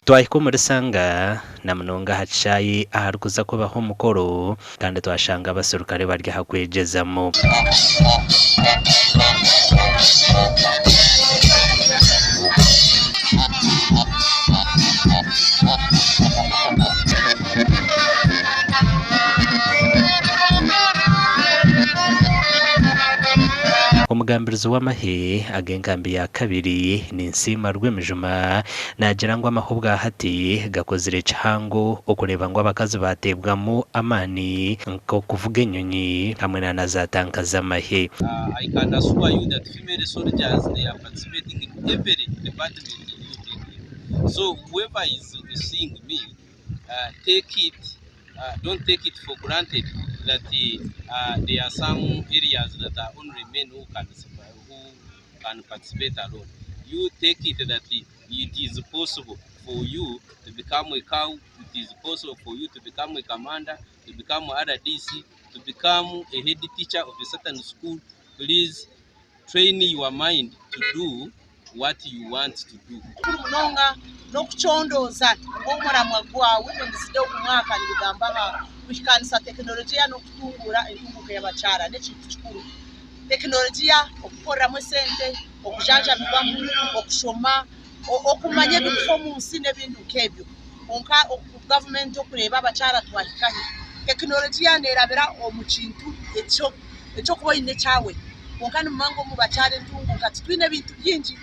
Twahika omuri Sanga na munonga aha kishaayi aharikuza kubaho omukoro kandi twashanga abaserukare bari aha kwegyezamu. Omugambirizi w'amahe ag'enkambi ya kabiri, Ninsiima Rwemijuma naagira ngu amahe obwahati gakozire kihango okureeba ngu abakazi baateebwamu amaani nk'okuvuga enyonyi hamwe na na za tanka z'amahe. I can assure you that female soldiers they are participating in every department in UPDF. So whoever is seeing me take it don't take it for granted that there are some areas that are only men who can who can participate alone. You take it that it is possible for you to become a cow, it is possible for you to become a commander, to become RDC, to become a head teacher of a certain school. Please train your mind to do what you want to do. Kikuru munonga n'okucondooza ngu omuramwa gwa Women's Day ogu mwaka nigugamba aha kuhikaanisa tekinologiya n'okutunguura entunguuka y'abakyara. N'ekintu kikuru. Tekinologiya, okukoreramu esente, okujanjabibwamu, okushoma, okumanya ebirikufa omu nsi n'ebindi nk'ebyo. Kwonka gavumenti okureeba abakyara twahika hi? Tekinologiya neerabira omu kintu eky'okuba oine ekyawe. Kwonka nimumanya ngu omu bakyara entunguuka titwine bintu bingi,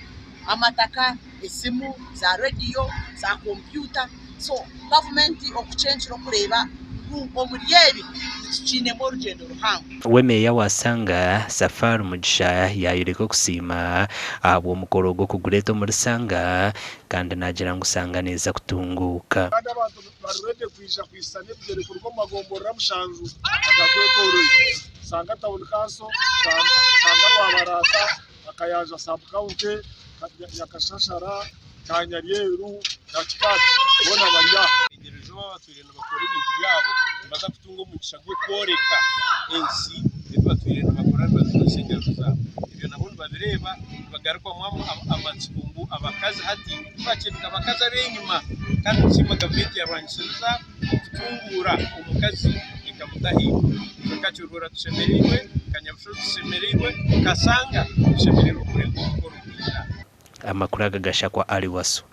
amataka, esimu, zaarediyo, zaakompyuta. So gavumenti okucencura okureeba ngu omuri ebi titukiinemu orugyendo ruhango. We Meeya wa Sanga, Safari Mugisha yaayoreka okusiima ahabw'omukoro ogu okugureeta omuri Sanga kandi naagira ngu Sanga neeza kutunguuka. Kandi abantu bari ready kwija kwisana ebigyere kuruga omu magomborora mushanju agatwetoroire Sanga Town Council, Sanga Rwabarata, Akayanja Sub County, Nyakashashara, Kanyaryeru na Kikaati boona bari aha. Eriizooba abatwire nibakora ebintu byabo nibaza kutunga omugisha gw'okworeka ensi ebi batwire nibakora nibabikozesa engaro zaabo. Ebyo nabo nibabireeba nibagarukwamu amatsiko ngu abakazi hati tibakiri nka bakazi ab'enyima kandi nitusiima gavumenti yarwangisiriza okutunguura omukazi ekamuta ahaiguru. Itwe nka Kiruhura tushemereirwe, nka Nyabushozi tushemereirwe, Kasanga tushemereirwe kureeba omukoro gwija. Amakuru aga gashakwa Ali Wasu.